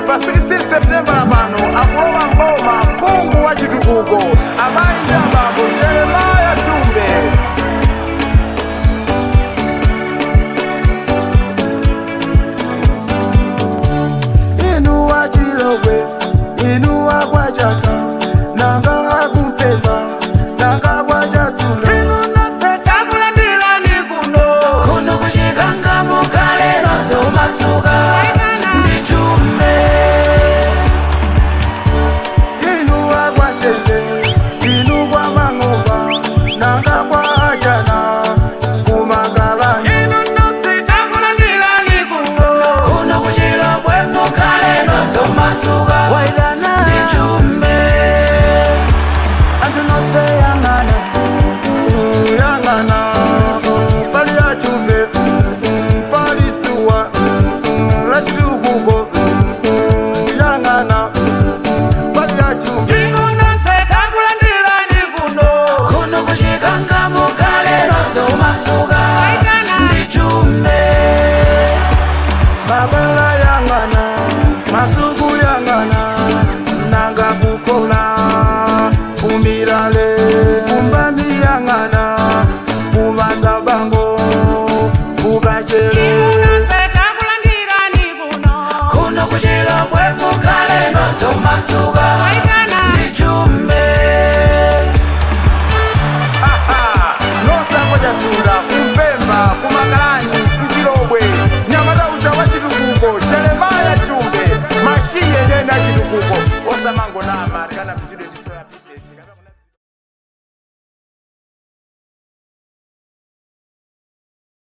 Pa 16 September pano akulowa mboma mpungu wa chitukuko, amayi ndi abambo, Jeremiah Chumbe. Inu wa Chilobwe, inu wa Kwachata, nanga akumpemba, nanga Kwachatsunda, inu nonse takulandirani kuno. Kuno kuchikanga mukale nonse umasuka ndi Chumbe. Inu wa Kwatete, inu kwa Mang'oba, nanga kwa Achana, kumakalani, inu nonse takulandirani kuno. Kuno kuchilobwe mukale nonse umasuka Waitana ndi Chumbe. Anthu nonse yang'ana. Yang'ana pali ya Chumbe, pali suwa la chitukuko. Yang'ana pali ya Chumbe, inu nonse takulandirani kuno. Kuno kuchikanga mukale nonse umasuka ndi Chumbe. Mabala yang'ana, masuku yang'ana, nanga kukola kumilale, kumbami yang'ana, kubanza bango, kukachele. Kuno kuchilobwe mukale nonse umasuka ndi Chumbe. Nosakochatsunda, kumpemba, kumakalani, kuchilobwe, nyamata uja wa chitukuko, Jeremiah Chumbe, mashiye nena chitukuko, osamangonama kana mizidwe ndisoya pieces.